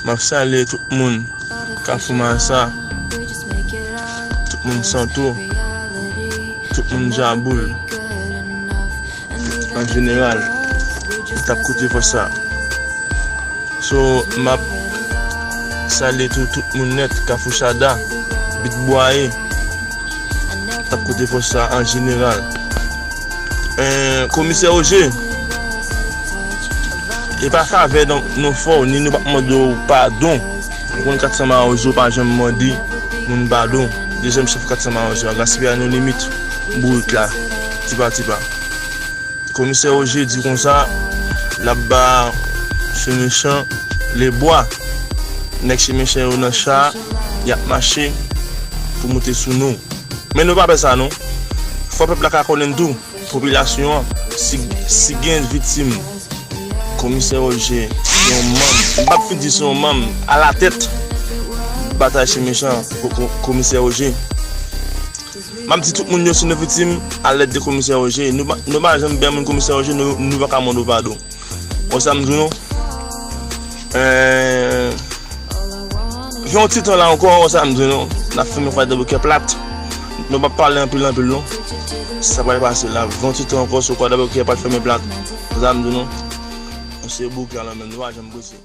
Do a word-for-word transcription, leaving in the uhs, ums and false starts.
M ap salye tout moun Kafou Masa, tout moun Santo, tout moun Djaboul, an jeneral, k ap koute fòs sa. So, m ap salye tou tout moun nèt, Kafou Chada, Bit Bwaye, k ap koute fòs sa an jeneral. Eh, Komisè Roger, e pa favè non, nou fè w, ni nou p ap mande w padon. Ou konn Kat San Mawozo pa janm mande moun padon. Dezyèm chèf Kat San Mawozo a, gaspiya nou limit bourik la, tipa tipa. Komisè Roger di konsa, l ap ba Chemechan lebwa. Nèg Chemechan yo nan cha, y ap mache pou moute sou nou. Men nou pa pè sa non. Fò pèp la ka konnen tou, popilasyon an, si, si gen viktim, Komisè Roger se yon manm. M p ap fin di se yon manm alatèt batay Chemechan, ko-, ko-, Komisè Roger. M ap di tout moun yo, si nou viktim, a lèd de Komisè Roger. Nou pa, nou pa janm bè moun Komisè Roger, nou, nou pa ka mande w padon. Wè sa m di w non? Eh, gen yon ti tan la ankò, wè sa m di w non? N ap fèmen fwa dabò kè plat. Nou p ap pale anpil anpil non. Sa pral pase la. Gen yon ti tan ankò, sou kwa dabò kè pral fèmen plat. Wè sa m di w non? Se bouk la menm, nou pa janm prese.